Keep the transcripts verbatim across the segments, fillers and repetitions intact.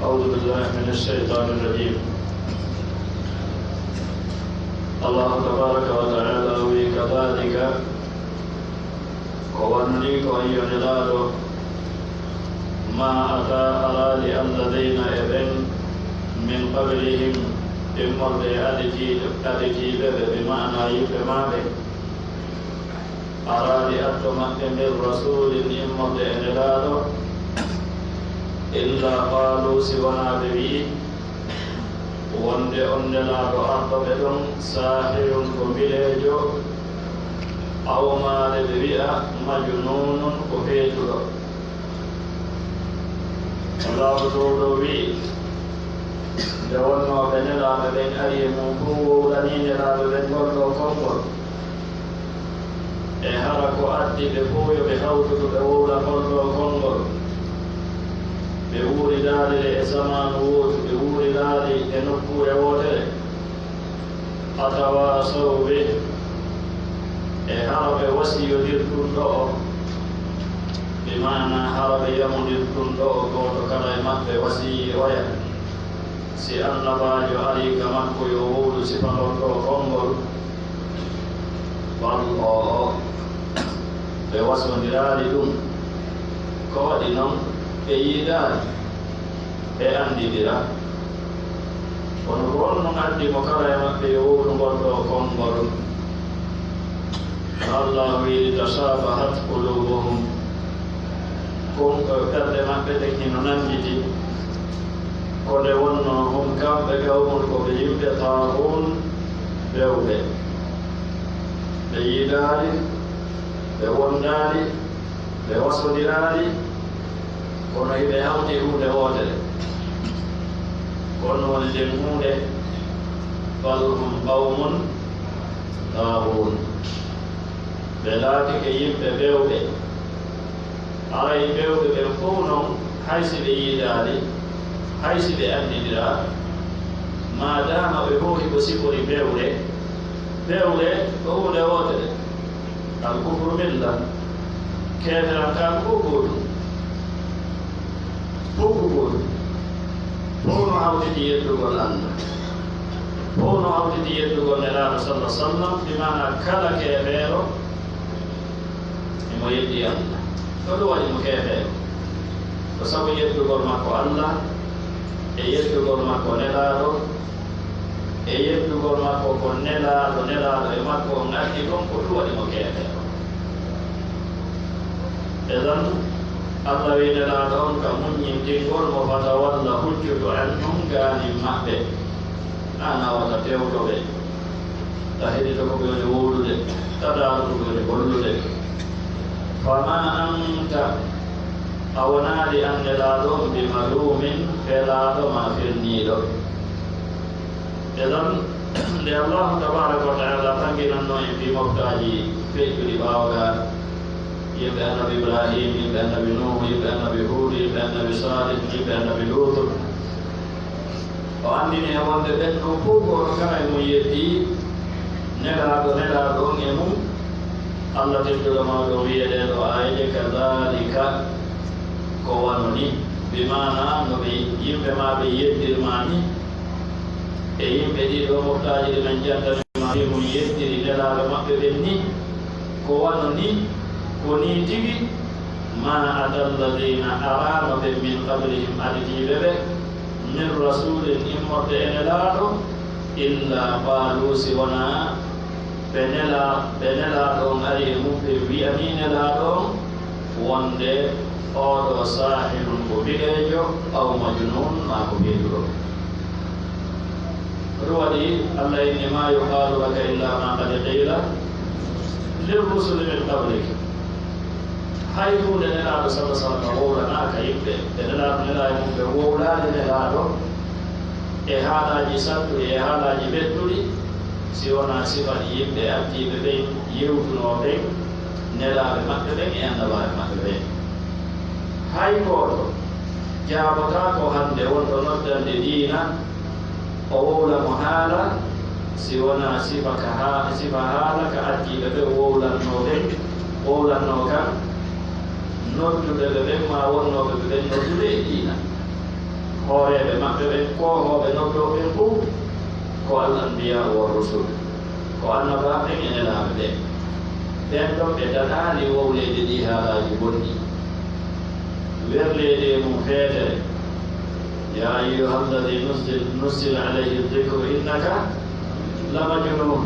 أعوذ بالله من الشيطان الرجيم. الله تبارك وتعالى وي كذلك ko wonani ko an yoniraaɗo ما أتى أراد الذين إذن من قبلهم إمرد أدتي أدتي بمعنى يبمى به أراد أتمت من رسول إمرد إلى إلا قالوا سونا ببي wonde on nelaaɗo arɗo ɓe ɗon saahirun ko mbileejo, aw maare ɓe wi'a majnuunun ko feetuɗo. Allaahu Toowɗo wi'i, nde wonnoo ɓe nelaaɓe ɓen ari e mum fuu wowlanii nelaaɓe ɓen ngol ɗoo konngol. E hara ko addi ɓe fow yo ɓe hawtu ɓe wowla ngol ɗoo konngol? Ɓe wuuriraali le e samaanu wootu, ɓe wuuriraali e nokkuure wootere. Atawaasaw bih, e hara ɓe wasiyodirtun ɗo'o, bi maana hara ɓe yamundirtun ɗo'o, gooto kala e maɓɓe wasiyii oya. Si annabaajo arii ka makko yo wowlu sifa ngol ɗoo konngol, bal o'o ɓe wasondiraali ɗum. Ko waɗi non ɓe yiidaali ɓe anndidira. Kono ko honɗum addi mo kala e maɓɓe yo wowlu ngol ɗoo konngol? Allaahu wi'i, tashabahat qulubuhum. Kon ko ɓerɗe maɓɓe ɗen hino nannditi. Ko nde wonnoo hum kamɓe qawmun ko ɓe yimɓe taaghun bewɓe. Ɓe yiidaali, ɓe wondaali, ɓe wasondiraali, kono hiɓe hawti huunde wootere. Ko honno woni nden huunde? Bal hum qawmun taaghun. Ɓe laatike yimɓe bewɓe. Aray bewɓe ɓen fow non, hay si ɓe yiidaali, hay si ɓe anndindiraa, maadaama ɓe fow hiɓe sifori bewre, bewre ko huunde wootere. Al kufru milla, keeferankaaku fow ko gootum. Fow ko gootum. Fow no hawtiti yeddugol Allah. Fow no hawtiti yeddugol Nelaaɗo salla sallam, bi maana kala keefeero himo yeddi Allah. Ko ɗum waɗi mo keefeero? Ko sabu yeddugol makko Allah e yeddugol makko Nelaaɗo, e yeddugol makko ko Nelaaɗo, Nelaaɗo e makko on addi kon, ko ɗum waɗi mo keefeero. Idan, Allah wi'i Nelaaɗo on ka muññintingol mo, fatawalla, huccutu anhum, gaanin maɓɓe. An a wata tewto ɓe, ta heɗito ko ɓe woni wowlude, ta daarutu ko ɓe woni hollude. Fama anta, a wonaali an Nelaaɗo on, bi maluumin, felaaɗo maa felniiɗo. Idan, nde Allaahu tabaaraka wa ta'aala ɓanginannoo en fii moftaaji feƴƴuɗi ɓaawo gaa, yimɓe Annabi Ibraahiim, yimɓe Annabi Nuuhu, yimɓe Annabi Huud, yimɓe Annabi Saalih, yimɓe Annabi Luutu, o anndini en wonde ɓen ɗon fow gooto kala e mum yeddii Nelaaɗo, Nelaaɗo on e mum. Alla tedduɗo mawɗo on wi'i e ɗee ɗoo aayeeje, kazaalika, ko wano nii, bi maanaa no ɓe yimɓe maa ɓen yeddir maa nii, e yimɓe ɗii ɗoo moftaaji ɗi men janntani maa fii mun yeddiri Nelaaɗo maɓɓe ɓen nii, ko wano nii, ko nii tigi, maa ata alladiina, araano ɓen, min qablihim, aditiiɓe ɓe, min rasuulin, immorde e Nelaaɗo, illaa qaaluu, si wonaa ɓe nela-, ɓe Nelaaɗo on ari e mum, ɓe wi'anii Nelaaɗo on wonde, oo ɗoo saahirun ko bileejo, aw majnuun, maa ko feetuɗo. Ko ɗum waɗi Alla inni, maa yuqaalu laka illaa maa qad qiila lirrusuli min qablik. Hay huunde Nelaaɗo salla sallam wowlanaaka yimɓe, ɓe Nelaaɗo nelaa e mum, ɓe wowlaali Nelaaɗo e haalaaji sattuɗi, e haalaaji ɓettuɗi, si wonaa sifa ɗi yimɓe ardiiɓe ɓen yewtunoo ɓen, nelaaɓe maɓɓe ɓen e annabaaɓe maɓɓe ɓen. Hay gooto jaabotaako hannde wonɗo noddande diina, o wowla mo haala, si wonaa sifa ka haa-, sifa haala ka ardiiɓe ɓen wowlannoo ɓen, wowlannoo kan, nodduɓe ɓe ɓen, maa wonnooɓe ɓe ɓen nodduɓe e diina. Hooreeɓe maɓɓe ɓen, koohooɓe noddooɓe ɓen fow, ko al-anbiyaa'u war-rusul, ko annabaaɓe ɓen e nelaaɓe ɓen. Ɓen ɗon ɓe daɗaali wowleede ɗii haalaaji bonɗi, werleede e mum feetere. Yaa ayyuhal ladhii nuzzil-, nuzzila alayhi dhikru innaka la majnuun.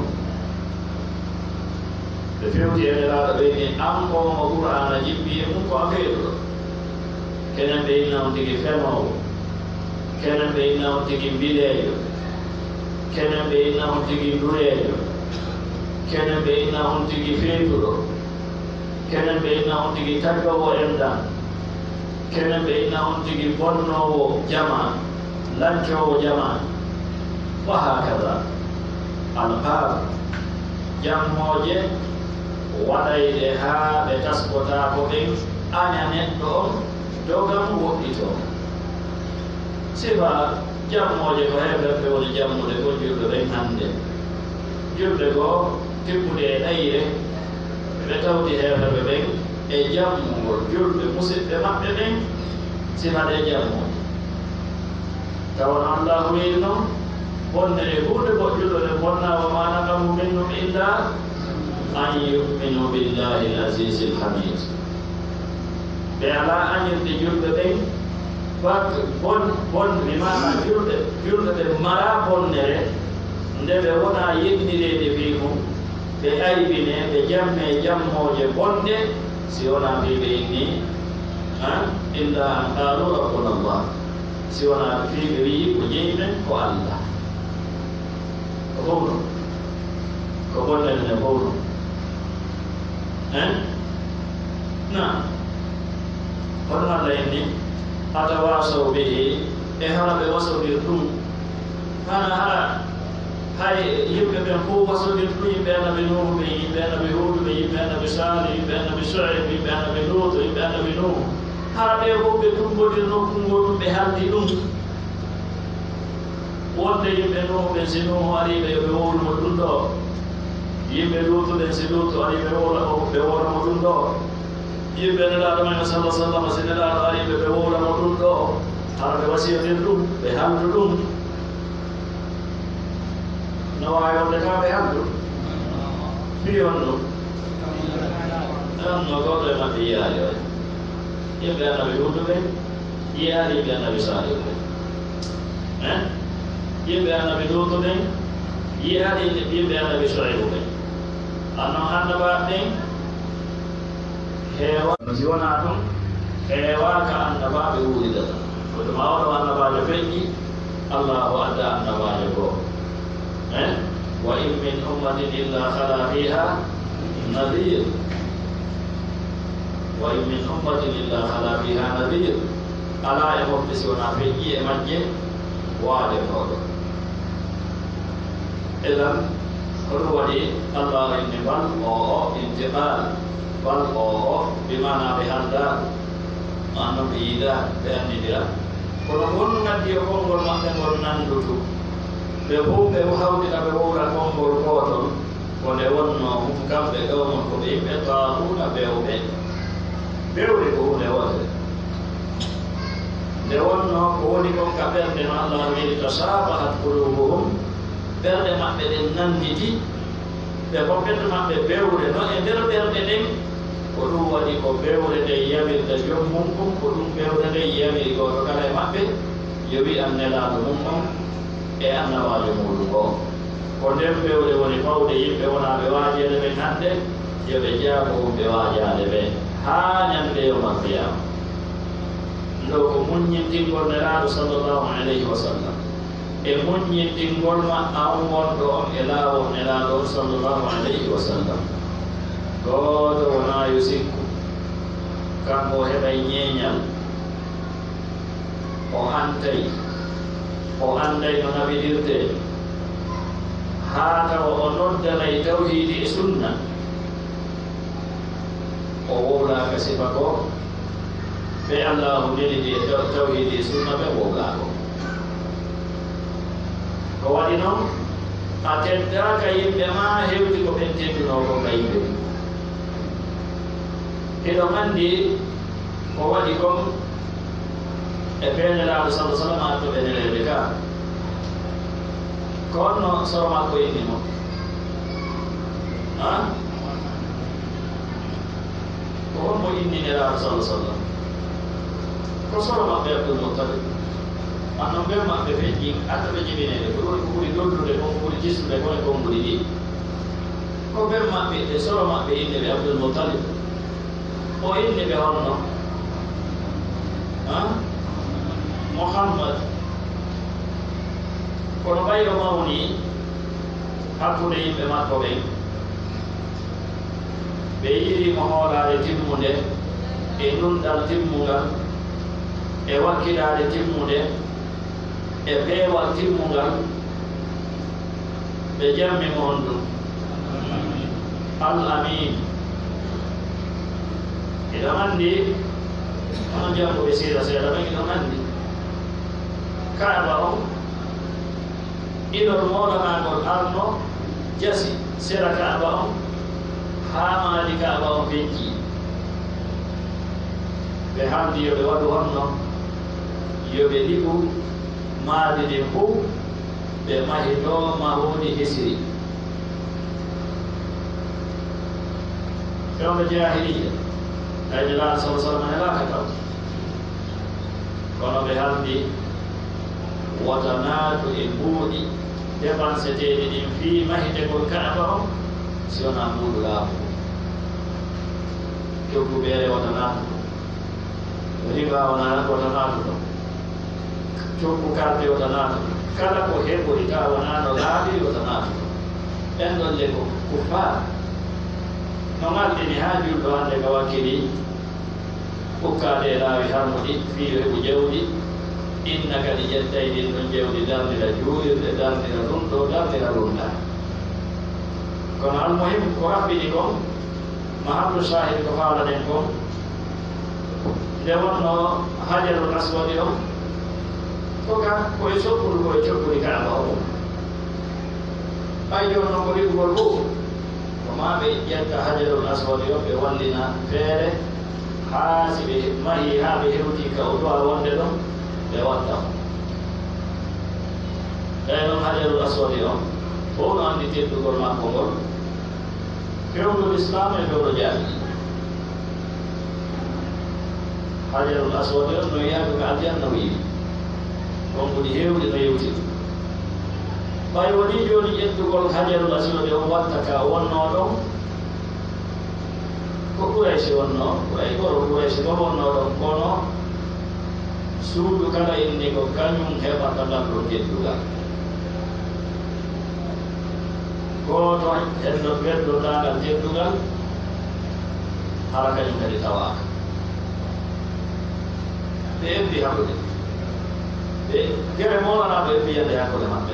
Ɓe fewti e Nelaaɗo ɓe, wi'i, "An on mo Qur'aana jippi e mum, ko a feetuɗo." Kenen ɓe inna on tigi fenoowo. Kenen ɓe inna on tigi mbileejo. Kenen ɓe inna on tigi ndureejo. Kenen ɓe inna on tigi feetuɗo. Kenen ɓe inna on tigi taggoowo enɗan. Kenen ɓe inna on tigi bonnoowo jamaa, lancoowo jamaa. Wa haakada. Alqaab, jammooje waɗayɗe haa ɓe taskotaako ɓen aña neɗɗo on, doga mo woɗɗitoo. Sifa jammooje ko heeferɓe woni jammude ko julɓe ɓen hannde. Julɓe goo tibbude e ɗayre, ɓe tawti heeferɓe ɓen e jammugol julɓe musiɓɓe maɓɓe ɓen, sifa ɗe jammooje. Tawa no Allaahu wiiri non, bonnere huunde moƴƴuɗo nde bonna, "wa maa naqamu minhum illaa an yu'minu billaahi al-aziizi al-hamiid." Ɓe alaa añirde julɓe ɓen, bat-, bon-, bon-, bi maanaa julɓe, julɓe ɓen maraa bonnere nde ɓe wonaa yennireede fii mun, ɓe aybinee, ɓe jammee jammooje bonɗe, si wonaa fii ɓe inni, ha? "Illaa an qaaluu rabbuna Allah." Si wonaa fii ɓe wi'i ko jeyi men ko Allah. Ko fow non. Ko bonnere nden fow non. Hein? Naam. Hono Allah inni, "Atawaasaw bihi", e hara ɓe wasondir ɗum. Hara, hara, hay yimɓe ɓen fow wasondir ɗum, yimɓe Annabi Nuuhu ɓen, yimɓe Annabi Huudu ɓen, yimɓe Annabi Saalihu, yimɓe Annabi Suaybu, yimɓe Annabi Luutu, yimɓe Annabi Nuuhu. Hara ɓe fow ɓe tumbondir nokku ngoo ɗum, ɓe haldi ɗum. Wonde yimɓe Nuuhu ɓen, si Nuuhu arii ɓe, yo ɓe wowlu mo ɗum ɗoo. Yimɓe Luutu ɓen, si Luutu arii ɓe wowla, ɓe wowla mo ɗum ɗoo. Yimɓe Nelaaɗo men, sallallahu alaihi wasallam, si Nelaaɗo arii ɓe, ɓe wowla mo ɗum ɗoo. Hara ɓe wasiyondir ɗum, ɓe haldu ɗum. No waawi wonde ka ɓe haldu. Fii honɗum? Ɗon no gooto e maɓɓe yi'aali on. Yimɓe Annabi Huudu ɓen, yi'aali yimɓe Annabi Saalihu ɓen. Eh? Yimɓe Annabi Luutu ɓen, yi'aali yimɓe Annabi Suaybu ɓen. Annon annabaaɓe ɓen, heewa-, no si wonaa ɗum, heewaaka annabaaɓe wuuridata. Ko ɗum a oɗo annabaajo feƴƴi, Allaahu adda annabaajo goo. Eh? "Wa in min ummatin illa khala fiha nadhir." "Wa in min ummatin illa khala fiha nadhir." Alaa e mofte si wonaa feƴƴii e majje waade fooɗo. Idan, ko ɗum waɗi Allaahu inni bal oo intiqal, bal oo bi maanaa ɓe haldaa, maanaa ɓe yiida, ɓe anndindira. Kono ko honɗum addi yo konngol maɓɓe ngol nanndutu? Ɓe fow ɓe hawti ka ɓe wowla konngol gootol. Ko nde wonnoo hum kamɓe ɗoo mon ko ɓe yimɓe Qaaruuna bewɓe. Bewre ko huunde wootere. Nde wonnoo ko woni kon ka ɓerɗe no Allaahu wiiri, "Tashabahat qulubuhum", ɓerɗe maɓɓe ɗen nannditi, ɓe fow ɓerɗe maɓɓe bewre no e nder ɓerɗe ɗen. Ko ɗum waɗi ko bewre nden yamirta joom mum kon, ko ɗum bewre nden yamiri gooto kala e maɓɓe yo wi'an Nelaaɗo mum on e Annabaajo muuɗum on. Ko nden bewre woni fawde yimɓe wonaaɓe waajeede ɓen hannde, yo ɓe jaabo wonɓe waajaade ɓen haa ñande yawmal qiyaama. Ɗoo ko muññintingol Nelaaɗo sallallahu alayhi wa sallam, e muññintingol maɓɓe on wonɗo on e laawol Nelaaɗo on sallallahu alayhi wa sallam. Gooto wonaa yo sikku, kanko o heɓay ñeeñal. O hantay, o anday no naɓidirtee, haa tawa o noddanay tawhiidi e sunna. O wowlaaka sifa ko ɓe Allaahu nelidi e taw-, tawhiidi e sunna ɓe wowlaako. Ko waɗi non, a teddaaka yimɓe maa hewti ko ɓen teddunoo kon ka yimɓe. Hiɗon anndi ko waɗi kon, E fee Nelaaɗo, sallallahu alaihi wasallam, artuɓe neleede ka. Ko honno soro makko inni mo? Ha? Ko hombo inni Nelaaɗo, sallallahu alaihi wasallam? Ko soro maɓɓe Abdul Muttalib. Annon ɓen maɓɓe feƴƴi, artuɓe jibineede, ko ɗun ko ɓuri dollude, ko ɓuri jisude, ko e konguɗi ɗi. Ko ɓen maɓɓe, e soro maɓɓe inni ɓe Abdul Muttalib. O inni ɓe honno? Ha? Muhammad. Kono ɓay o mawni hakkunde yimɓe makko ɓen, ɓe yi'iri mo hoolaare timmunde, e nunɗal timmungal, e wakkilaare timmunde, e peewal timmungal, ɓe jammi mo honɗun? Al Amin. Hiɗon anndi, onon jannguɓe siira seeɗa ɓen, hiɗon anndi Kaaba on, ilol Mawlana ngol arno jasi sera Kaaba on, haa maadi Kaaba on feƴƴi. Ɓe haaldi yo ɓe waɗu honno? Yo ɓe liɓu maadi ndin fow, ɓe mahitoo mahooji hisiri. Fewndo jaahiliyya, tawi Nelaaɗo, sallallahu alaihi wasallam, helaaka taw. Kono ɓe haaldi, wota naatu e mbuuɗi depanseteeɗi ɗin fii mahitegol Kaaba on, si wonaa mbuuɗu laaɓuɗu. Coggu beere wota naatu ɗon. Riba wona, wota naatu ɗon. Coggu karde wota naatu ɗon. Kala ko heɓori tawa wonaa no laaɓiri wota naatu ɗon. Ɓen ɗon le ko kuffaar. No ngardini haa julɗo hannde ka wakkili ukkaade e laawi harmuɗi fii yo heɓu jawdi, inna kadi ƴettay ɗin ɗon jawdi darnira juulirde, darnira ɗun ɗoo, darnira ɗun ɗaa. Kono almuhim ko raɓɓini kon, mahallu shahid ko faalaɗen kon, nde wonnoo Hajarul Aswadi on, ko ka, ko e soɓɓudu, ko e coɓɓudi Kaaba on. Ɓay jooni non ko liɓugol fow, ko maa ɓe ƴetta Hajarul Aswadi on, ɓe wallina feere, haa si ɓe mahii, haa ɓe hewtii ka o du'a wonde ɗon, ɓe watta mo. Tawi non Hajarul Aswadi on, fow no anndi teddugol makko ngol, fewndo Lislaam e fewndo jaahiliyya. Hajarul Aswadi on no wi'aa ko ka aljanna o iwi. Konguɗi heewɗi no yewtiri. Ɓay wonii jooni ƴettugol Hajarul Aswadi on watta ka o wonnoo ɗon, ko Qurayshi wonnoo, Quray-, goro Qurayshi mo wonnoo ɗon, kono suudu kala inni ko kañum heɓata ngal ɗon teddugal. Gooto heddo-, weddotaa ngal teddugal, hara kañum kadi tawaaka. Ɓe ebbi hakkunde. Ɓe gere moolanaa ɓe ebbi yande hakkunde maɓɓe.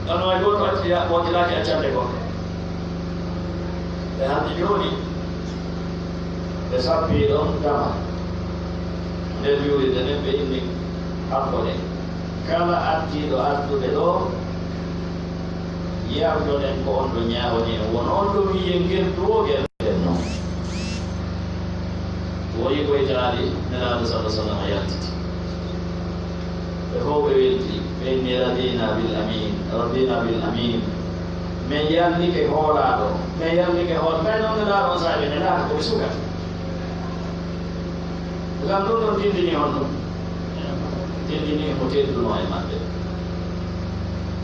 Ɗon way gooto acci ya-, wontilaaki accande goɗɗo. Ɓe hannde jooni, ɓe sappi ɗon dama nder juulirde nden, ɓe inni hakkunde. Kala ardiiɗo arduɓe ɗoo, yardoɗen ko on ɗon ñaawani en. Won on ɗon wi'i en ngel ɗoo, ngel non. Woni ko itaali Nelaaɗo sallallahu alaihi wasallam yaltiti. Ɓe fow ɓe welti, ɓe inni, "Radina bil amin, radina bil amin." Men yaltike hoolaaɗo, men yaltike hool-, ɓay non Nelaaɗo on saabe Nelaaɗo ko ɓe suka. Ngam ɗum ɗon tindini honno? Tindini mo teddunoo e maɓɓe.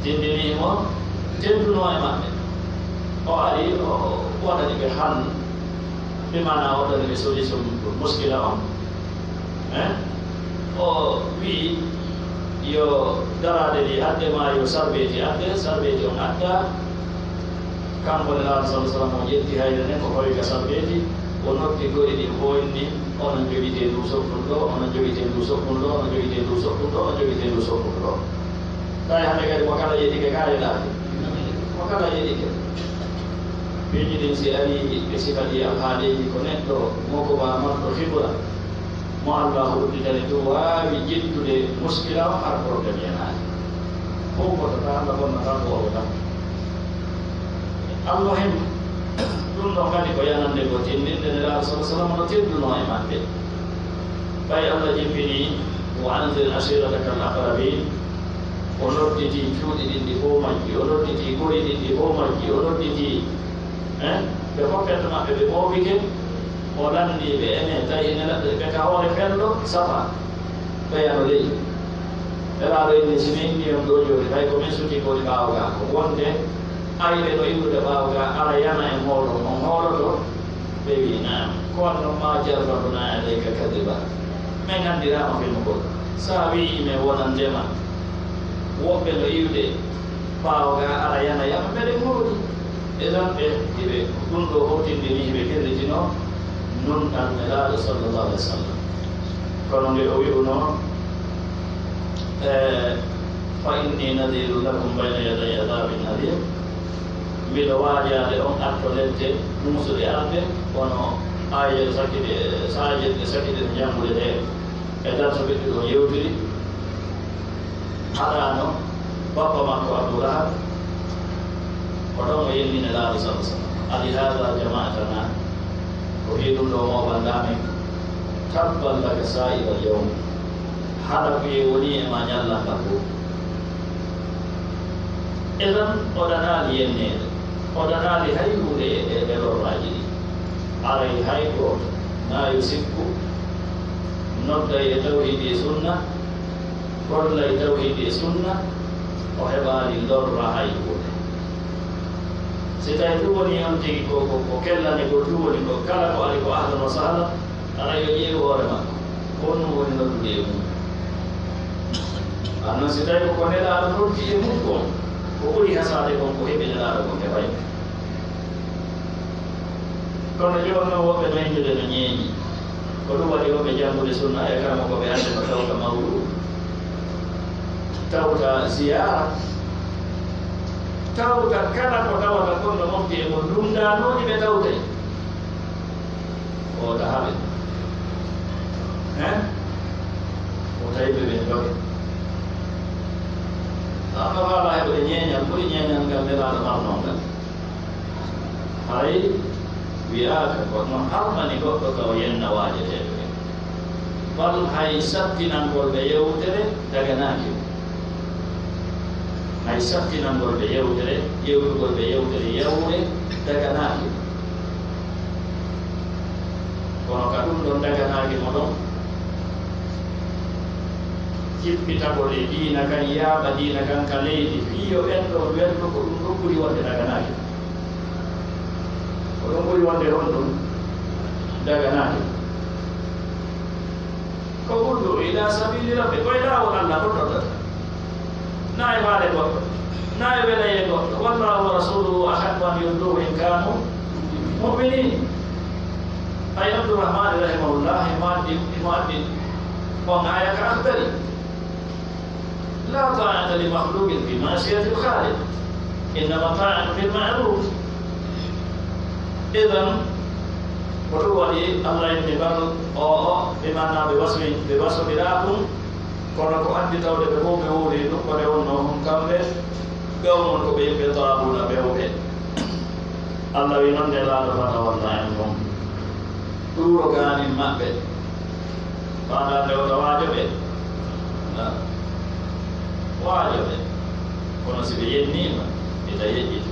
Tindini mo teddunoo e maɓɓe. O ari, o waɗani ɓe han, bi maana o waɗani ɓe solution muskila on. Eh? O wi'i, yo daraade ɗi adde maa yo sarbeeti adde, sarbeeti on adda. Kanko Nelaaɗo sallallahu alaihi wasallam o ƴetti hayre nden, o fawi ka sarbeeti, o noddi gori ɗin fow, inni, "Onon jogitee nduu soɓɓun ɗoo, onon jogitee nduu soɓɓun ɗoo, onon jogitee nduu soɓɓun ɗoo, onon jogitee nduu soɓɓun ɗoo." Tawi hannde kadi mo kala yeɗike ka yeɗaaki. Mo kala yeɗike. Piiji ɗin si arii ɓe sifa ɗi alhaaliiji ko neɗɗo mokoba marɗo hibra. Mo Allaahu udditani ɗum waawi ƴettude muskila on, hara problème yanaani. Fow ko to ka Alla bonnata ko o tan. Almuhim, ɗum ɗon kadi ko yanande ko tindinde Nelaaɗo sallallahu alaihi wasallam no teddunoo e maɓɓe. Ɓay Alla jippinii وأنذر عشيرتك الأقربين. O nodditii cuuɗi ɗin ɗi fow majji, o nodditii gori ɗin ɗi fow majji, o nodditii, eh, ɓe fof ɓen to maɓɓe ɓe moobike, o lanndii ɓe, enen tawi ene laɓɓi ɓe ka hoore fello, safa, ɓeyano ley. Nelaaɗo inni, si mi inni on ɗoo jooni, hay ko min sutii ko woni ɓaawo gaa, ko wonde ayɓe no iwrude ɓaawo gaa, ara yana en hoolo, on hooloto? Ɓe wi'i, "Naam." Ko waɗi non, "ما جربنا عليك كذبا." Men anndiraama fenugol. Si a wi'ii men wonande ma, woɓɓe no iwde ɓaawo gaa ara yana yama, mbeɗen hooli. E tan ɓe, hiɓe ɗum ɗoo hotindini, hiɓe hirritino nunɗal Nelaaɗo sallallahu alaihi wa sallam. Kono nde o wi'unoo, eh, "فإني نذير لكم بين يدي عذاب أليم." Miɗo waajaade on atto lepte muusuɗe arde, kono aayeeje sakkite, saajeeje sakkite no janngude ɗe e darsu ɓe ɗiɗo yewtiri. Haɗaano bappa makko Abuu Lahab, ko ɗon o yenni Nelaaɗo sallallahu alaihi wa sallam, "ألهذا جمعتنا؟" Ko fii ɗum ɗoo mooɓanɗaa min? "تبا لك سائر اليوم." Halakuyee wonii e maa ñallanɗan goo. Idan, o ɗanaali yenneede, o ɗanaali hay huunde e, e, e lorraaji ɗin. Aray hay gooto, naa yo sikku, nodday e tawhiidi e sunna, gollay tawhiidi e sunna, o heɓaali lorra hay huunde. Si tawi ɗum woni on tigi ko, ko, ko kellane ko ɗum woni ko, kala ko ari ko ahlan wa sahlan, Aray yo ƴeewu hoore makko, ko honɗum woni noddude e mum? Annon si tawi ko ko Nelaaɗo noddi e mum kon, ko ɓuri hasaade kon ko heɓi Nelaaɗo kon heɓay. Kono jooni non woɓɓe no inndude no ñeeñi. Ko ɗum waɗi woɓɓe janngude sunna e karamokooɓe hannde no tawta mawluudu, tawta ziyaara, tawta kala ko tawata kon no mofti e mum, ɗum ɗaanooji ɓe tawtay. Wota haɓe. Hein? Wota yimɓe ɓen doge. Ɗon no faala heɓude ñeeñal, ɓuri ñeeñal ngal Nelaaɗo marnoo ngal. Hay wi'aaka ko no harmani goɗɗo ka o yenna waajeteeɓe ɓen. Bal hay sattinangol ɓe yewtere daganaaki mo. Hay sattinangol ɓe yewtere, yewtugol ɓe yewtere yawre daganaaki mo. Kono ka ɗum ɗon daganaaki mo ɗon, jippitagol e diina kan, yaaɓa diina kan ka leydi, fii yo ɓen ɗon weltu, ko ɗum ɗon ɓuri wonde daganaaki mo. Ko ɗum ɓuri wonde honɗum? Daganaaki. Ko ud'u ila sabili rabbi, ko e laawol Allah ko tottata. Naa e faale goɗɗo, naa e welayee goɗɗo. Wallahu wa rasuluhu ahaqqu an yurduhu in kanu mu'minin. Ay Abdurrahmani rahimahullah, himo addi, himo addi on aaya ka Akhdari. لا طاعة لمخلوق في معصية الخالق، إنما الطاعة في المعروف. Idan, ko ɗum waɗi Allah inni bal, o, o, bi maana ɓe waswi-, ɓe wasondiraaɗum, kono ko addi tawde ɓe fof ɓe wuuri ɗum, ko nde wonnoo hon kamɓe, ɓe on ko ɓe yimɓe taabuuna ɓewɓe. Allah wi non Nelaaɗo, فتول عنهم. Ɗuuro gaanin maɓɓe. Faandaare wota waajo ɓe. Na. Waajo ɓe. Kono si ɓe yenniima, ita yeƴƴitu.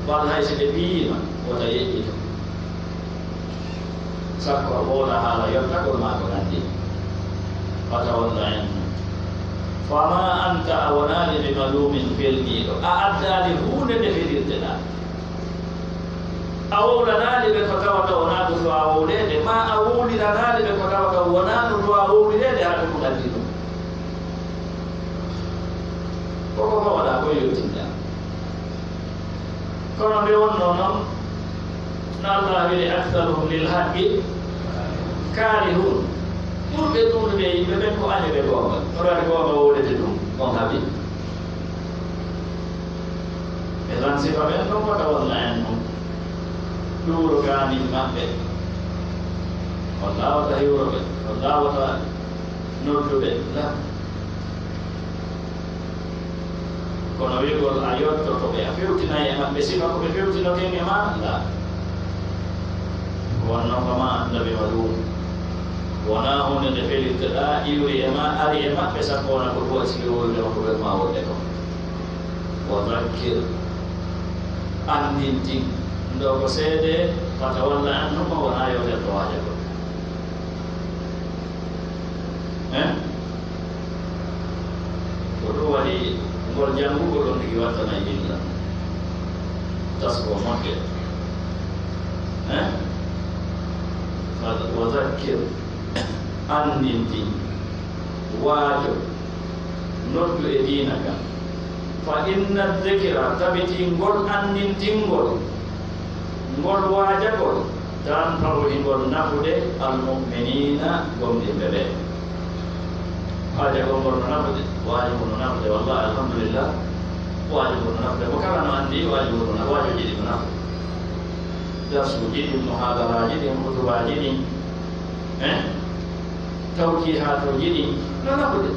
Walla hay si ɓe piyiima, wota yeƴƴitu. Sakko a woola haala yottagol maa ko nanndi. فتول عنهم. فما أنت, a wonaali, بملوم, pelniiɗo. A addaali huunde nde felirteɗaa. A wowlanaali ɓe ko tawata wonaa ɗum ɗo a wowleede, maa a wowliranaali ɓe ko tawata wonaa ɗum ɗo a wowlireede, haa ɗum ɗum addi ɗum. Ko ko fawaɗaa ko yottinɗaa. Kono nde wonnoo non, no Allah weli, أكثرهم للحق كارهون. Ɓurɓe ɗuuɗude e yimɓe ɓen ko añuɓe goonga. No waɗi goonga wowlete ɗum, on haɓi. Ɓe lan sifa ɓen ɗon ko tawalla en ɗum. Ɗuuro gaanin maɓɓe. On laawata hiwruɓe, on laawata nodduɓe. La. Kono wi'ugol a yottoto ɓe, a fewtinay e maɓɓe sifa ko ɓe fewtinoken e maa? La. Ko wonno ko ma annda ɓe waɗude. Wonaa huunde nde felirteɗaa, iwri e maa, ari e maɓɓe, sakko wona ko ɗuwa sike wowlude makko ɓen maa wonde kon. Wa zakkir, anndintin, ndo ko seede, fa tawalla anhum, wonaa yewtere to waaja kon. Eh? Ko ɗum waɗi ngol janngugol on tigi wattanay illa. Tasko moƴƴe. Eh? Fa-, wa zakkir, anndintin, waajo, noddu e diina kan. Fa inna dhikra, tabitingol, anndintingol, ngol waajagol, tanfa'u, hingol nafude, al-mu'miniina, gomɗinɓe ɓe. Waajagol ngol no nafude, waajagol no nafude, wallahi, alhamdulillah, waajagol no nafude. Mo kala no anndi, waajagol no na-, waajooji ɗin no nafude. Darsuuji ɗin, muhaadaraaji ɗin, hutubaaji ɗin, eh? Tawjihaatuuji ɗin no nafude.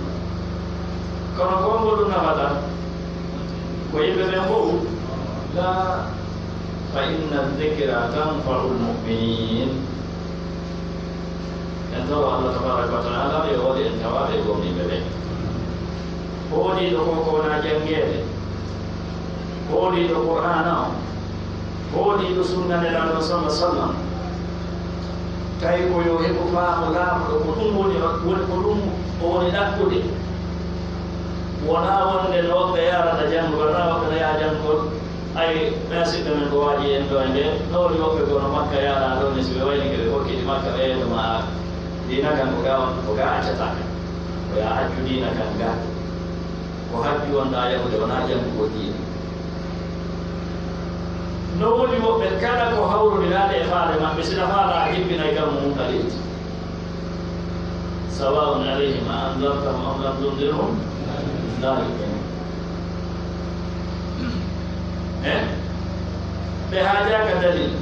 Kono ko ngol ɗum nafata? Ko yimɓe ɓen fow? Laa. Fa inna dhikra tanfa'ul mu'minin. En toro Allah tabaraka wa ta'ala, yo waɗu en tawaaɓe e gomɗinɓe ɓen. Hooliiɗo ko, ko wonaa janngeede, hooliiɗo Qur'aana on, hooliiɗo sunna Nelaaɗo sallallahu alaihi wasallam, tawi ko yo heɓu faamu laaɓuɗo, ko ɗum woni, woni ko ɗum o woni ɗaɓɓude. Wonaa wonde no woɓɓe yaarata janngugol, wonaa woɓɓe no yaha janngugol. Ay, ɓen siɓɓe men ko waaji en ɗo e nde, no woni woɓɓe ko no Makka yaaraa ɗo ni, si ɓe waynike ɓe hokkiti Makka, ɓe yeeto ma diina kan ko ga, ko ga accataa kan. Ko yaa accu diina kan ga. Ko hajju wonɗaa yahude, wonaa janngugol diina. No woni woɓɓe kala ko hawrondiraaɗe e faale maɓɓe, si na faalaa a jippinay kammu mun ka leydi. سواء عليهم أأنذرتهم أم لم تنذرهم لا يؤمنون. Eh? Ɓe haajaaka dalil.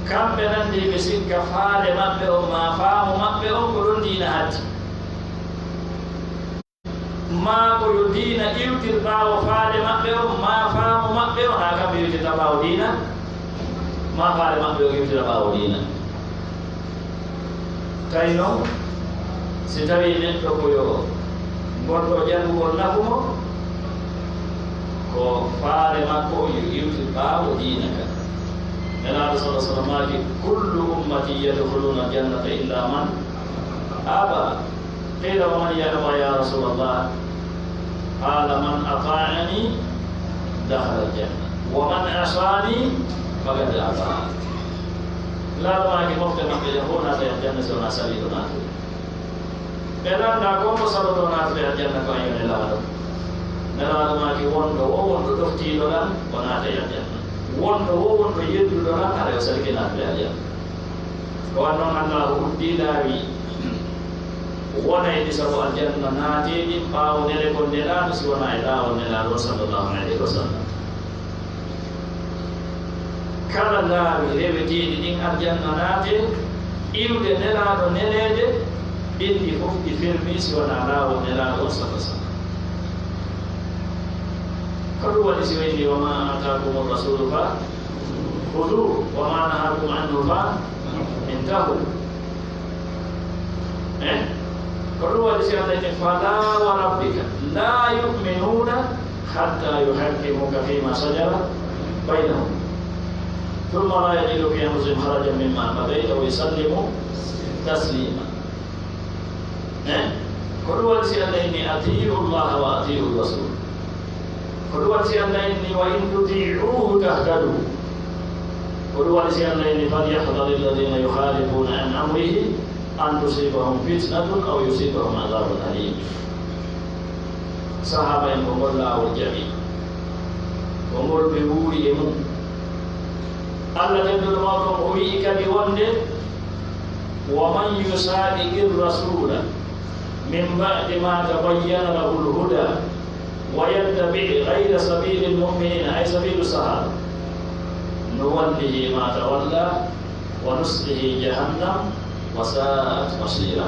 Kamɓe nan de ɓe sikka faale maɓɓe on, maa faamu maɓɓe on, ko ɗon diina hatti. Maa ko yo diina iwtir ɓaawo faale maɓɓe on, maa faamu maɓɓe on, haa kamɓe iwtirta ɓaawo diina, maa faale maɓɓe on iwtira ɓaawo diina. Tawi non, si tawii neɗɗo ko yo ngonɗo janngugol nafu mo, ko faale makko on yo iwtir ɓaawo diina kan. Nelaaɗo sallallahu alaihi wasallam maaki, "Kullu ummati yadkhuluna al-jannata illa man aba." قيل: "ومن يأبى يا رسول الله؟" قال: "من أطاعني دخل الجنة، ومن عصاني فقد أبى." Nelaaɗo maaki, mofte maɓɓe ɗen fow naatay aljanna si wonaa saliiɗo naatude. Ɓe landaa kon ko sabotoo naatude aljanna ko an yo Nelaaɗo. Nelaaɗo maaki, wonɗo wo wonɗo ɗoftiiɗo lan, o naatay aljanna. Wonɗo wo wonɗo yedduɗo lan, haray o salike naatude aljanna. Ko wan non Allaahu uddii laawi wonayɗi sabu aljanna naateeɗi ɓaawo nele kon Nelaaɗo, si wonaa e laawol Nelaaɗo on, sallallahu alayhi wa sallam. Kala laawi reweteeɗi ɗin aljanna naatee, iwde Nelaaɗo neleede, ɗin ɗi fof ɗi fermii si wonaa laawol Nelaaɗo on, sallallahu alayhi wa sallam. Ko ɗum waɗi si o inni, "Wa maa aataakumu rasuulu fa" خذوه وما نهاكم عنه فانتهوا. Eh? Ko ɗum waɗi si Allah inni, "فلا وربك لا يؤمنون حتى يحكموك فيما شجر بينهم ثم لا يجدوا في أنفسهم حرجا مما قضيت ويسلموا تسليما." Eh? Ko ɗum waɗi si Allah inni, "أطيعوا الله وأطيعوا الرسول." Ko ɗum waɗi si Allah inni, "وإن تطيعوه تهتدوا." Ko ɗum waɗi si Allah inni, "فليحذر الذين يخالفون عن أمره أن تصيبهم فتنة أو يصيبهم عذاب أليم." Sahaaba en ko ngol laawol jaɓi, ko ngol ɓe wuuri e mum. Allah tedduɗo mawɗo on o wi'i kadi wonde, "ومن يشاقق الرسول من بعد ما تبين له الهدى ويتبع غير سبيل المؤمنين"، أي سبيل الصحابة، "نوله ما تولى ونصله جهنم وساءت مصيرا."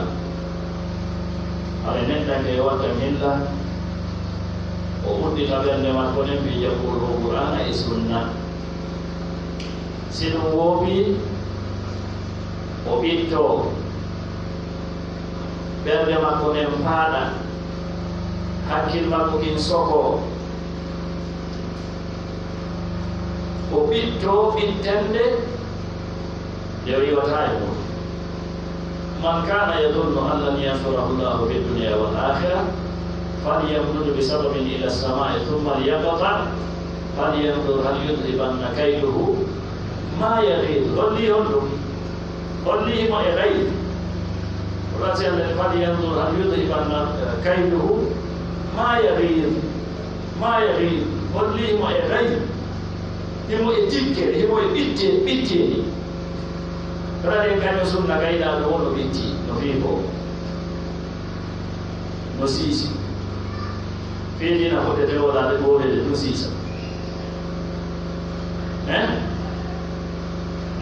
Haray neɗɗanke yo wattan hilla, o uddita ɓernde makko nden fii jaɓugol ko Qur'aana e Sunna. Si ɗum wooɓii, O ɓittoo, ɓernde makko nden faaɗa, hakkil makko kin sokoo. O ɓittoo ɓittannde nde o iwataa e muuɗum. من كان يظن أن لن ينصره الله في الدنيا والآخرة فليمدد بسبب إلى السماء ثم ليقطع فلينظر هل يذهبن كيده ما يغيظ. Holli honɗum? Holli himo e gayr. Ko ɗon si Allah, فلينظر هل يذهبن كيده ما يغيظ. ما يغيظ. Holli himo e gayr. Himo e tikkere, himo e ɓitte-, ɓitteeli. Raɗen kañum sunna gaynaaɗo woo no ɓitti, no fiifoo. No siisi. Fii dina fodde tewolaade ɓooreede ɗum siisa. Eh?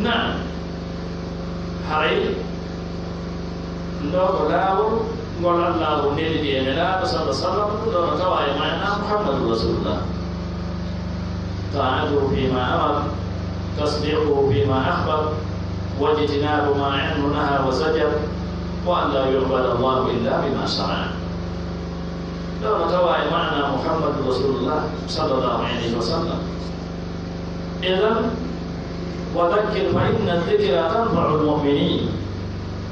Naam. Haray, ndoo ko laawol ngol Allaahu neliri e Nelaaɗo, salla sallam, ɗum ɗoo no tawa e maana Muhammadu Rasulullah. طاعته فيما أمر، تصديقه فيما أخبر، واجتناب ما عنه نهى وزجر، وأن لا يعبد الله إلا بما شرع. Ɗoo no tawa e maana Muhammadu Rasulullah sallallahu alayhi wa sallam. Idan, وذكر فإن الذكرى تنفع المؤمنين.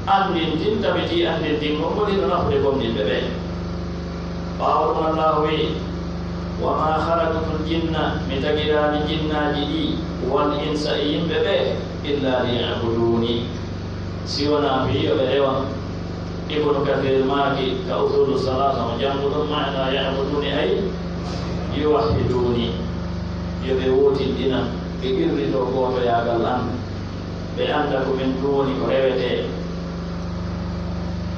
Anndintin, tabitii anndintingol ngol hino nafude gomɗinɓe ɓen. Ɓaawo ɗum, Allaahu wi'i, وما خلقت الجن, mi tagiraani jinnaaji ɗi, والإنس, e yimɓe ɓe, إلا ليعبدون, si wonaa fii yo ɓe rewa. Ibnu Kasiir maaki ka Usuulu Salaasa, mo jannguɗon, maana يعبدون أي يوحدون, yo ɓe wootinɗina, ɓe qirritoo gootoyaagal an. Ɓe annda ko min tun woni ko rewetee.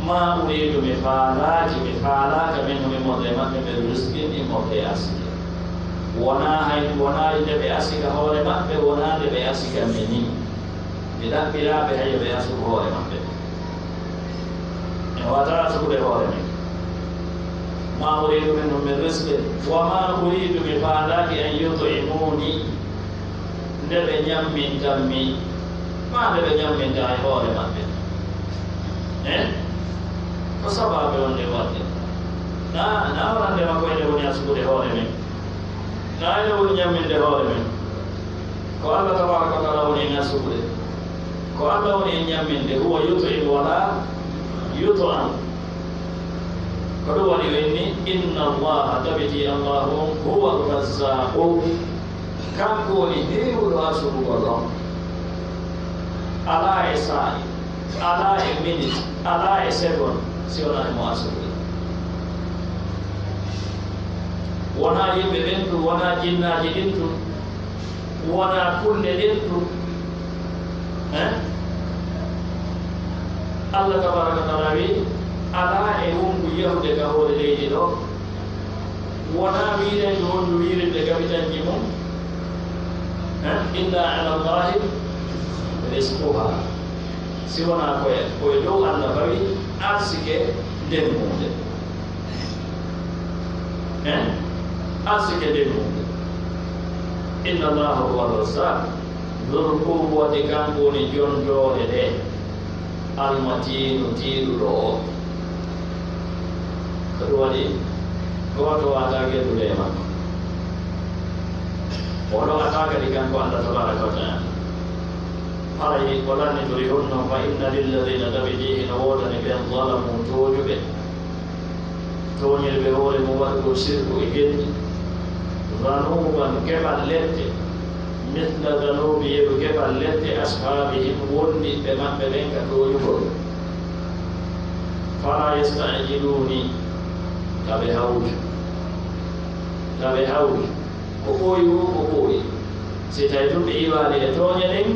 ما أريد, mi faalaaki, mi faalaaka, منهم, immorde e maɓɓe, من رزق, immorde e arsike. Wonaa hay, wonaa nde ɓe arsika hoore maɓɓe, wonaa nde ɓe arsika mi nii. Mi ɗaɓɓiraaɓe hay yo ɓe arsuku hoore maɓɓe. En waawataa arsukude hoore men. ما أريد منهم من رزق وما أريد, mi faalaaki, أن يطعمون, nde ɓe ñammintan mi, maa nde ɓe ñamminta e hoore maɓɓe. Eh? Ko sabaabe wonde waɗde. Na, na wonande makko ene woni arsukude hoore men. Na ene woni ñamminde hoore men. Ko Allah tabaaraka wa ta'aala woni en arsukude. Ko Allah woni en ñamminde. هو يطعم ولا يطعم. Ko ɗum waɗi o inni, إن الله, tabitii Allaahu on, هو الرزاق. Kanko woni heewuɗo arsukugol on. Alaa e saa'i, alaa e minit, alaa e segon, si wonaa himo arsukude. Wonaa yimɓe ɓen tun, wonaa jinnaaji ɗin tun, wonaa kulle ɗen tun. Eh? Allah tabaaraka wa ta'aala wi'i, alaa e wongu yahude ka hoore leydi ɗoo, wonaa wi'iree ko wondu wi'irinde gabitanji mum, eh, إلا على الله رزقها. Si wonaa ko e, ko e dow Allah fawi arsike nden huunde. Eh? Arsike nden huunde. إن الله هو الرزاق ذو القوة, kanko woni jontoore nde. Almatiinu, tiiɗuɗo o. Ko ɗum waɗi, gooto waawataa gellude e makko. O ɗo'ataa kadi kanko Allah tabaaraka wa ta'aala. Haray o lannitori honno, فإن للذين, tabitii hino woodani ɓen, ظلموا, tooñuɓe. Tooñirɓe hoore mum waɗugol sirku e genni. ذنوبا, geɓal lette. مثل ذنوب, yeru geɓal lette, أصحابهم, wondiɓɓe maɓɓe ɓen ka tooñugol. فلا يستعجلوني, ta ɓe hawju. Ta ɓe hawju. Ko ɓooyi woo, ko ɓooyi. Si tawii tun ɓe iwaali e tooñe ɗen,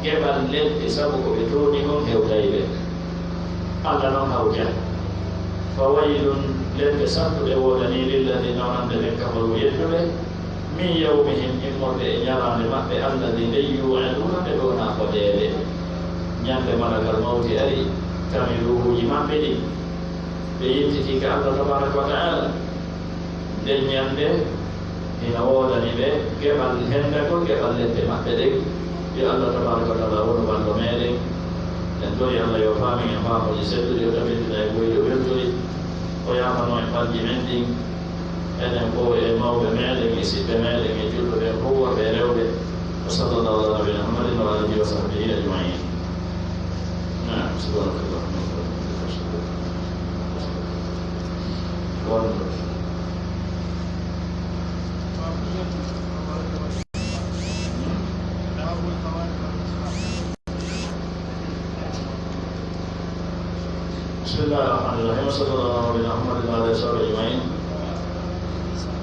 geɓal lette sabu ko ɓe tooñi kon hewtay ɓe. Allah non hawjay. فويل, lette sattuɗe woodanii للذين, wonande ɓen, كفروا, yedduɓe, من يومهم, immorde e ñalaande maɓɓe, الذي, nde, يوعدون, nde ɓe wona fodeede. Ñande malakal mawti ari, tami ruuhuuji maɓɓe ɗin, ɓe yiltitii ka Allah tabaaraka wa ta'aala. Nden ñande hino woodani ɓe geɓal hendagol, geɓal lette maɓɓe ɗen. Yo Allah tabaaraka wa ta'aala wonu ballo meɗen. En tori Allah yo faamin en faamooji selluɗi, o tabintina en ɓuyɗi, o weltori, o yaafano en balji men ɗin, enen fow e mawɓe meɗen e siɓɓe meɗen e julɓe ɓen fow, worɓe e rewɓe. Wa sallallahu ala nabiyina Muhammadin wa alihi wa sahbihi ajma'in. Naam, subhanakallahumma wa bihamdika, ashhadu an la ilaha illa anta, astaghfiruka wa atubu ilaik. Bismillahir Rahmanir Rahim. Sallallahu ala nabiyina Muhammadin wa alihi wa sahbihi ajma'in.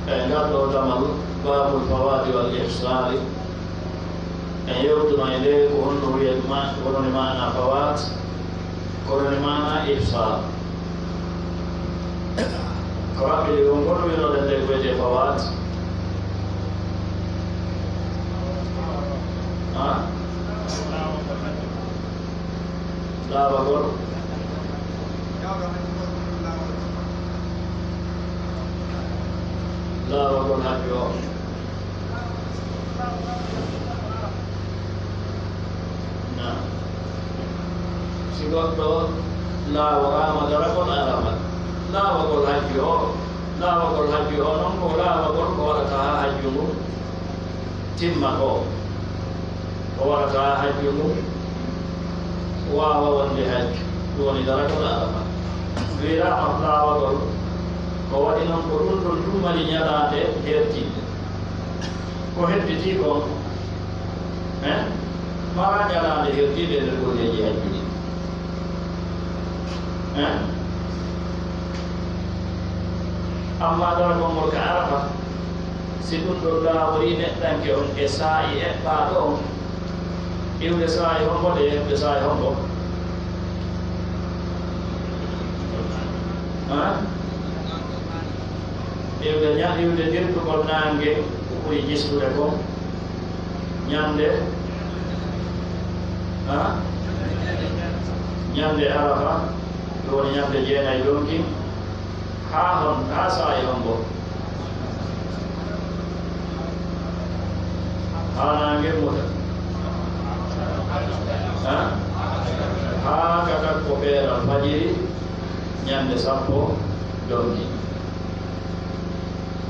E ngal ɗoo damal, Babul Fawati wal Ihsari, en yewtuno e ndee ko honno wiyat ma-, ko honno maana fawat, ko honno maana ihsar. Ko raɓɓiɗi ɗum, ko honno wiynoɗen ndee ko wiyetee fawat? Ha? Laawagol. Laawagol hajju o. Naam. Si goɗɗo laaworaama daragol Arafa, laawagol hajju o, laawagol hajju o non ko laawagol ko waɗata haa hajju ngun timma ko, ko waɗata hajju ngun waawa wonde hajju, ɗum woni daragol Arafa. Wiiraama laawagol, ko waɗi non ko ɗum ɗon ɗum mari ñalaande hertinde. Ko hedditii kon, eh, maraa ñalaande hertinde e nder golleeji hajju ɗin. Eh? Ammaa daragol ngol ka Arafa, si ɗum ɗon laaworii neɗɗanke on e saa'i eɓɓaaɗo on, iwde saa'i hombo de, iwde saa'i hombo? Ha? Iwde ña-, iwde dirtugol naange ko ɓuri jisnude kon. Ñande, ha? Ñande Arafa, ɗum woni ñande jeenay donki. Haa hon, haa saa'i hombo? Haa naange muta. Ha? Haa ka takko feeral fajiri, ñande sappo donki.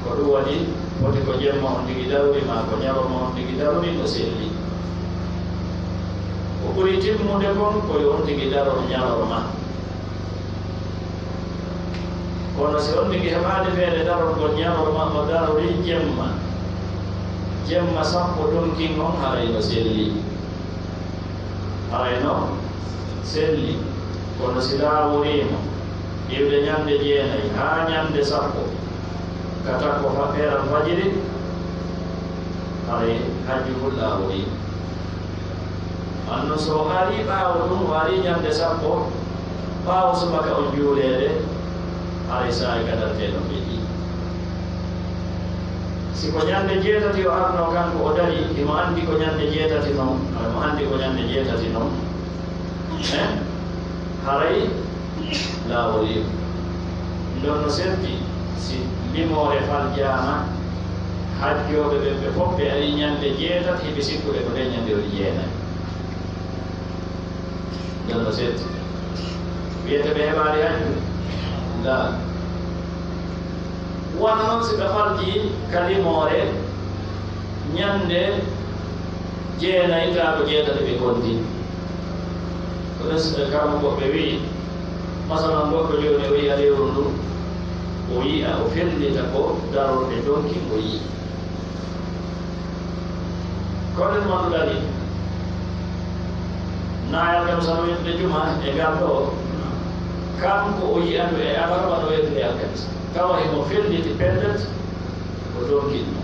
Ko ɗum waɗi, foti ko jemma on tigi darori, maa ko ñalorma on tigi darori, no selli. Ko ɓuri timmude kon, ko yo on tigi daror ñalorma. Kono si on tigi heɓaali feere darorgol ñalorma, o darorii jemma, jemma sappo donkin on, haray no selli. Haray no selli, kono si laaworii mo iwde ñande jeenay haa ñande sappo ka takko fa-, feeral fajiri, haray hajju ngun laaworii. Anno so o arii ɓaawo ɗun, o arii ñande sappo, ɓaawo subaka on juuleede, haray saa'i ka dartee non ɓe ɗi. Si ko ñande jeetati o arno kanko o dari, himo anndi ko ñande jeetati non, himo anndi ko ñande jeetati non, eh, haray laawol yeru. Ndon no serti, si limoore faljaama, hajjooɓe ɓen ɓe fof ɓe arii ñande jeetati, hiɓe sikkude ko nden ñande woni jeenay. Ndon no seeɗti. Wiyete ɓe heɓaali hajju? Laa. Wano non si ɓe falti ka limoore ñande jeenay taa ko jeetati ɓe konti. Ko ɗun si ɓe karmo goɓɓe wi'i, masalan goɗɗo jooni o yi'a lewru ndun, o yi'a, o fellita ko darorɗe donki o yi'i. Kono ɗun wonduɗani naayal kam sano wiytude juma e ngal ɗoo, kanko o yi'andu e alarba no wiytude alkamisa. Tawa himo felliti pellet ko donkinɗo.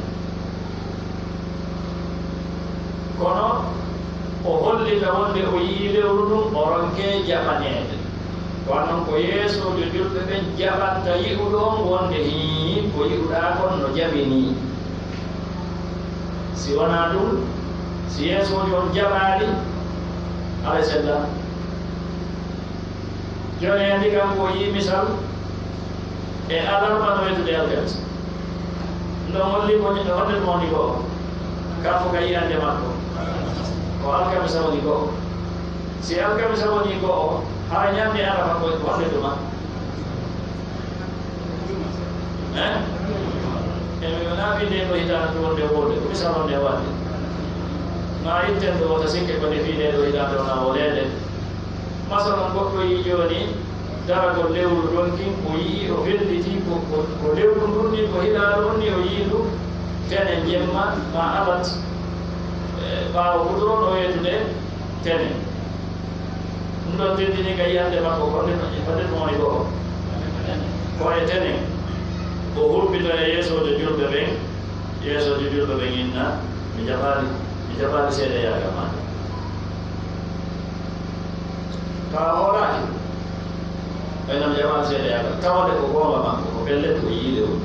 Kono o hollita wonde o yi'i lewru ndun, o ronkee jaɓaneede. Ko non ko yeesoojo julɓe ɓen jaɓanta yi'uɗo on wonde hii ko yi'uɗaa kon no jaɓi nii. Si wanaa ɗun, si yeesoojo on jaɓaali, alay sella. Jooni en ndi kanko o yi'i misal e alarba no wiytude alkamisa. Ɗun holli ko honde ɗun woni go'o. Kanko ka yi'ande makko, ko alkamisa woni go'o. Si alkamisa wonii go'o, hara ɲande Arafa ko, ko honde tuma? Eh? E mi wona fii ndee ɗoo hitaande to wonde wonde, ko misal wonde waɗde. Maa itten ɗoo wota sikke ko nde fii ndee ɗoo hitaande wona woleede. Masalan, goɗɗo yii jooni daragol lewru ɗon kin, o yii, o felliti ko, ko, ko lewru ndun ni, ko hiɗaaɗo on ni, o yii ndu tene jemma, maa alat, eh, ɓaawo huɗo on o weetude tene. Ɗum ɗon tentinii ka yiyannde makko, ko honde, honde tuma woni go'o? Ko e tene. O humpito e yeesoojo julɓe ɓen, yeesoojo julɓe ɓen inna, "Mi jaɓaali, mi jaɓaali seedeyaagal maa ngal." Tawa hoolaaki. Ɓen non jaɓaali seedeyaagal. Tawde ko goonga makko, ko pellet ko yiide on.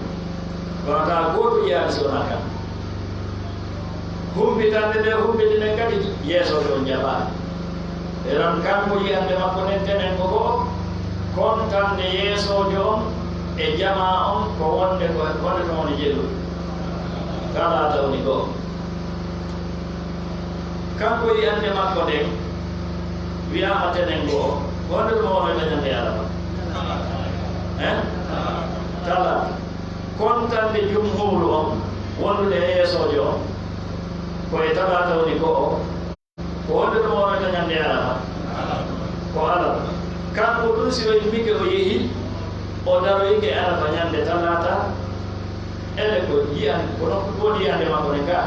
Kono tawa gooto yiyaali si wonaa kan. Humpitande nde humpitinen kadi, yeesoojo on jaɓaali. Eran kanko yiyannde makko nden tenen ko go'o, kontande yeesoojo on e jamaa on ko wonde ko, wonde ko woni jelu. Talaata woni go'o. Kanko yiyannde makko nden, wi'aama tenen go'o, ko honde ɗum wonoyta ɲande Arafa? Eh? Talaata. Kontande jumhuuru on, wondude e yeesoojo on, ko e talaata woni go'o, ko honde ɗum wonoyta ɲande Arafa? Ko alarba. Kanko ɗum si o immike o yehi, o daroyike Arafa ɲande talaata, Ene ko yiyan, kono ko ɗum woni yiyannde makko nden ka.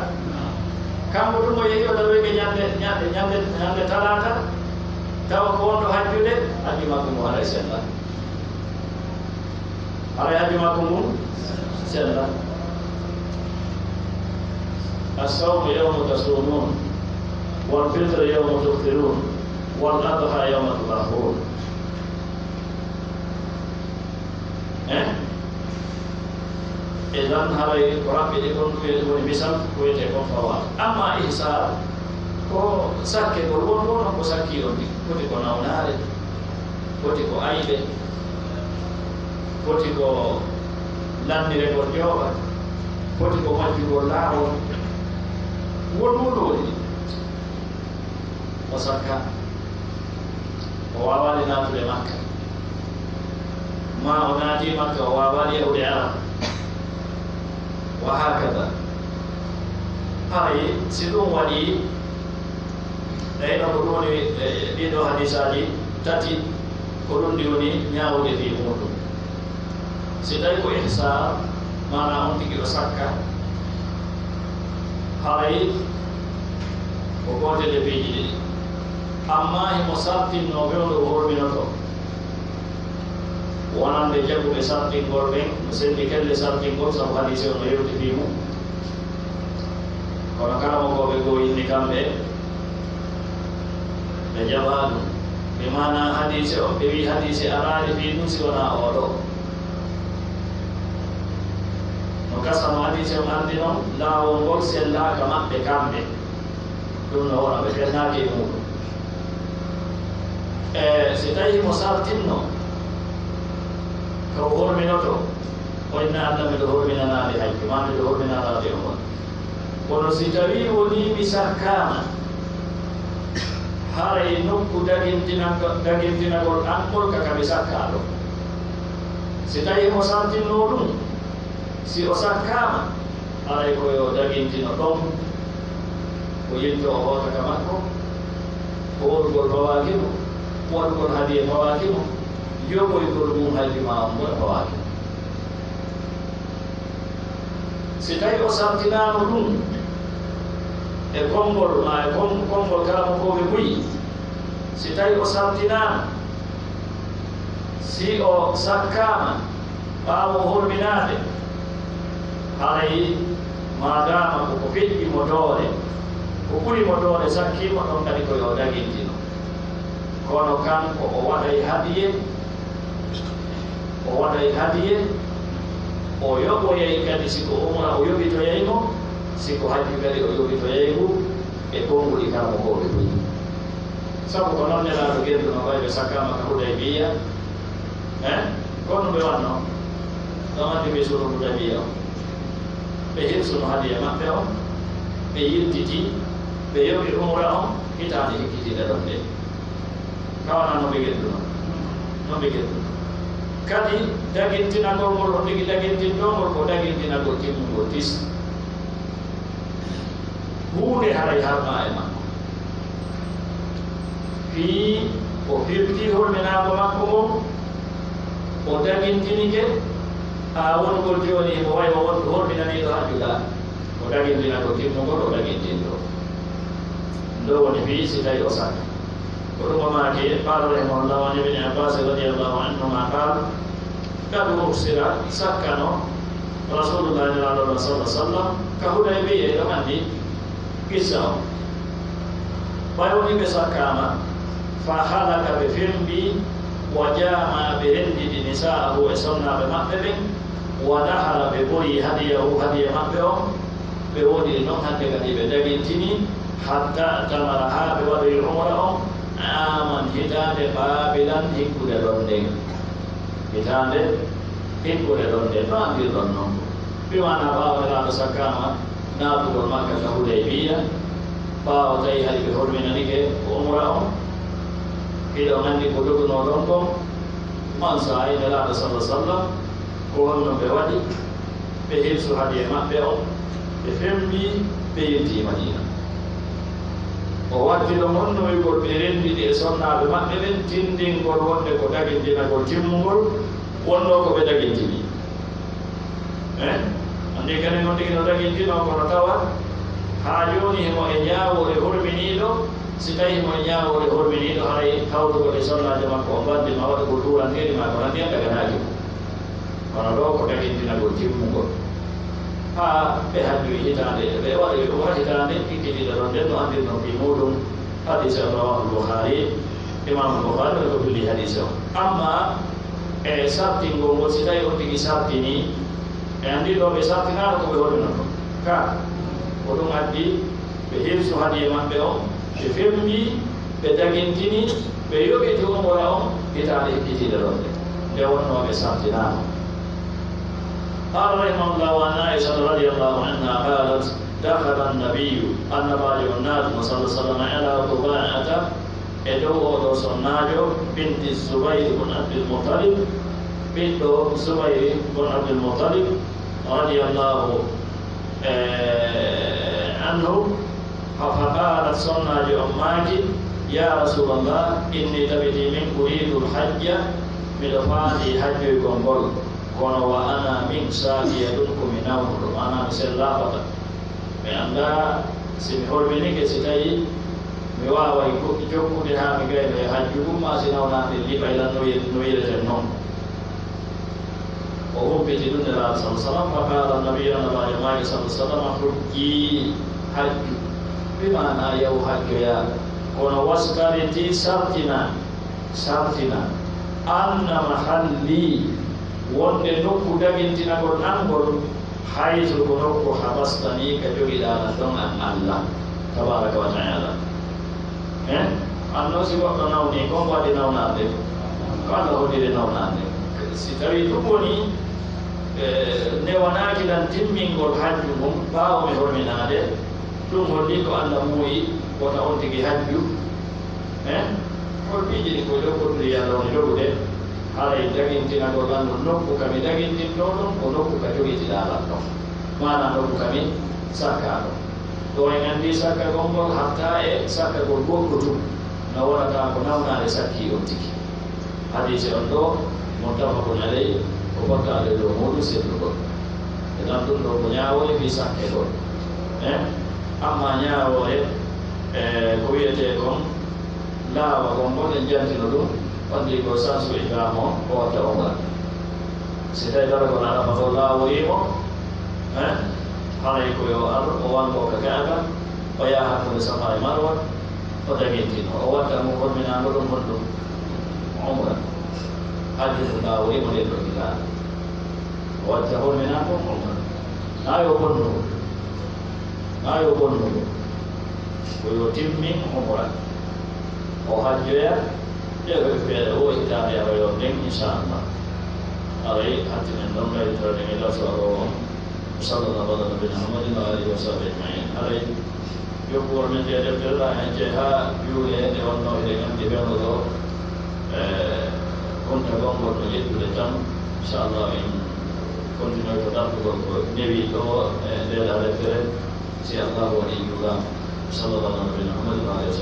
Kanko ɗum o yehi o daroyike ɲande, ɲande, ɲande, ɲande talaata, tawa ko wonɗo hajjude, hajju makko ngun haray sella. Haray hajju makko ngun sella. الصوم يوم تصومون، والفطر يوم تفطرون، والأضحى يوم تضحون. Eh? Idan haray ko raɓɓiɗe kon ɗumen woni misal ko wiyetee kon fawaat. Amma ihsaar ko sakkegol won won ko sakkii on ɗin. Foti ko nawnaare, foti ko ayɓe, foti ko lanndiregol ƴooɓa, foti ko majjugol laawol. Won won woni ɗin. O sakka. O waawaali naatude Makka. Maa o naatii Makka, o waawaali yahude Arafa. Wa hakada. Haray, si ɗum waɗii, tawi no ko ɗum woni, e, ɗii ɗoo hadiisaaji tati, ko ɗum ɗi woni ɲaawude fii muuɗum. Si tawi ko ihsaar, maanaa on tigi o sakka, haray ko gootel e piiji ɗiɗi. Ammaa himo sartinnoo fewndo o horminoto. Wonande jaɓuɓe sartingol ɓen, no sendi kelle sartingol, sabu hadiise on no yewti fii mun. Kono karamokooɓe goo inni kamɓe, ɓe jaɓaa ɗum. Ɓe maanaa hadiise on, ɓe wi'i hadiise araali fii ɗum si wonaa oo ɗoo. No gasa no hadiise on anndi non, laawol ngol sellaaka maɓɓe kamɓe. Ɗum no wona ɓe fennaaki e muuɗum. E si tawii mo sartinno ka o horminoto, o inna Alla miɗo horminanaade hajju, maa miɗo horminanaade umra. Kono si tawii wonii mi sakkaama, haray nokku dagintina-, dagintinagol an ngol ka ka mi sakkaa ɗon. Si tawii mo sartinnoo ɗum, si o sakkaama, haray ko yo dagintino ɗon, o yilto o hoota ka makko, ko waɗugol fawaaki mo, waɗugol hadiye fawaaki mo, yoɓoygol mum hajju maa on ngol fawaaki mo. Si tawii o sartinaano ɗum e konngol maa e kon-, konngol karamokooɓe buy, si tawii o sartinaano, si o sakkaama ɓaawo horminaade, haray maadaama ko ko feƴƴi mo doole, ko ɓuri mo doole sakkii mo ɗon kadi ko yo dagintino. Kono kanko o waɗay hadiye, o waɗay hadiye, o yoɓoyay kadi si ko umra o yoɓitoyay mo, si ko hajju kadi o yoɓitoyay ngu e konguɗi karamokooɓe buy. Sabu ko non Nelaaɗo genduno ɓay ɓe sakkaama ka Hudaybiyya, eh? Ko no ɓe wanno? Ɗon anndi ɓe suuno Hudaybiyya on. Ɓe hirsuno hadiya maɓɓe on, ɓe yiltiti, ɓe yoɓi umra on, hitaande hikkitiinde ɗon nde. Ka wonaa no ɓe gedduno. No ɓe gedduno. Kadi, dagintinagol ngol, on tigi dagintintoo ngol, ko dagintinagol timmungol tis. Huunde haray harmaa e makko. Fii o firtii horminaango makko ngon, o dagintinike, haa wonugol jooni himo wayi o wondu horminaniiɗo hajju gaa. O dagintinagol timmungol, o dagintintoo. Ɗoo woni fii si tawi o sakka. Ko ɗum o maaki, قال رحمه الله عن ابن عباس رضي الله عنهما قال: قد أحصر, sakkano Rasulullahi Nelaaɗo ɗon, sallallahu alaihi wasallam, ka Hudaybiyya, eɗon anndi qissa on. Ɓay woni ɓe sakkaama, فهلك, ɓe fembii, وجامع, ɓe rennditi, نساءه, e sonnaaɓe maɓɓe ɓen, ونحر, ɓe ɓorii, هديه, hadiya maɓɓe on, ɓe woodiri non hande kadi ɓe dagintini, حتى اعتمر, haa ɓe waɗoyi umra on, عاما, hitaande, قابلا, hikkunde ɗon nden. Hitaande hikkunde ɗon nden, no anndirɗon non. Bi maanaa, ɓaawo Nelaaɗo sakkaama naatugol Makka ka Hudaybiyya, ɓaawo tawi hari ɓe horminanike ko umra on, hiɗon anndi ko dogunoo ɗon kon, man saa'i Nelaaɗo, sallallahu alaihi wasallam, ko honno ɓe waɗi? Ɓe hirsu hadiya maɓɓe on, ɓe fembii, ɓe yiltii Madiina. O watti ɗon honnoygol ɓe rennditi e sonnaaɓe maɓɓe ɓen, tinndingol wonde ko dagintinagol timmungol wonnoo ko ɓe dagintini. Eh? Anndi kadi non tigi no dagintinoo, kono tawa haa jooni himo e ñaawoore horminiiɗo, si tawii himo e ñaawoore horminiiɗo, haray hawtugol e sonnaajo makko on bandi maa waɗugol ɗuuranteeri maa ko nanndi hen daganaaki mo. Kono ɗoo ko dagintinagol timmungol. Haa ɓe hajjoyi hitaande, ɓe waɗoyi umra hitaande kikkitiiɗo ɗon nden, no anndirɗon fii muuɗum. Hadiise on rawaahu Bukhari, Imaamu Bukhari woni ko filli hadiise on. Amma e sartingol ngol, si tawii on tigi sartinii, ɓe anndi ɗoo ɓe sartinaano ko ɓe horminoto. Ka ko ɗum addi, ɓe hirsu hadiye maɓɓe on, ɓe fembii, ɓe dagintini, ɓe yoɓiti umra on hitaande hikkitiinde ɗon nde. Nde wonnoo ɓe sartinaama. قال رحمه الله: وعن عائشة رضي الله عنها قالت: دخل النبي, Annabaajo on naatuno, صلى الله عليه وسلم, على ضباعة, e dow oo ɗoo sonnaajo, بنت الزبير بن عبد المطلب, ɓiɗɗo Zubayri bun Abdul Muttalib, رضي الله anhu, fa-, faqaalat, sonnaajo on maaki, "Yaa Rasuulallah, innii, tabitii min, uriidul hajja, miɗo faandii hajjoygol ngol, kono wa ana min saakiyatun, ko mi nawnuɗo, maanaa mi sellaa fota. Mi anndaa si mi horminike, si tawii mi waaway go-, jokkude haa mi gaynoya hajju ngun, maa si nawnaande liɓay lan no wi'e-, no wi'ireten non." O humpiti ɗun Nelaaɗo, sallallahu alaihi wasallam, fa qaala Nabiyyu, Annabaajo maaki, sallallahu alaihi wasallam, "Hujji, hajju, bi maanaa yahu hajjoyaa, kono wastariti, sartina, sartina, anna mahalli, wonde nokku dagintinagol an ngol, haysu, ko nokku, habastani, ka jogiɗaa lan ɗon an Alla, tabaaraka wa ta'aala." Eh? Annoo si goɗɗo nawnii, kon ko adii nawnaade? Ko Alla holliri nawnaade. Si tawii ɗun woni, eh, newanaaki lan timmingol hajju ngun ɓaawo mi horminaade, ɗun holli ko Alla muuyi wota on tigi hajju. Eh? Hol piiji ɗin ko dow pottiri Alla woni dogude? Haray dagintinagol an ngol nokku ka mi dagintintoo ɗon, ko nokku ka jogitiɗaa lan ɗon. Maanaa nokku ka mi sakkaa ɗon. Ɗoo en anndi sakkagol ngol hattaa e sakkagol goɗɗo tun, no wonata ko nawnaare sakkii on tigi. Hadiise on ɗoo, muttafaqun alayhi, ko fottaade dow muuɗum sellugol. E tan ɗun ɗoo ko ñaawoore fii sakkegol. Eh? Amma ñaawoore, eh, ko wi'etee kon, laawagol ngol en jantino ɗun, on tigi ko sansu ihraam on, o watta umra. Si tawii daragol Arafa ngol laaworii mo, eh, haray ko yo ar, o wanngo ka Kaaba, o yaha hakkunde Safa e Marwa, o dagintino, o watta mo horminaango ɗun honɗun? Umra. Hajju ndun laaworii mo nden ɗon hitaande. O watta horminaango umra. Naa yo bonnu. Naa yo bonnu. Ko yo timmin umra. O hajjoya, ƴeewa feere o hitaande aroyoo nden, inchallah. Aray, hattinen ɗon, ɓaytoraɗen e darsu aroowo on. Wa sallallahu ala nabiyina Muhammadin wa alihi wa sahbihi ajma'in. Aray, jokkuwol men ɗee deftere ɗaa, en jeyaa haa juuɗe ɗe wonnoo hiɗen anndi ɓen ɗoo. Eh, kontagol ngol no yettude tan, inchallah, en continuoyto dartugol ko newi ɗo e ndee ɗaa deftere, si Allah waɗii Nulaaɗo, sallallahu alaihi wa sallam.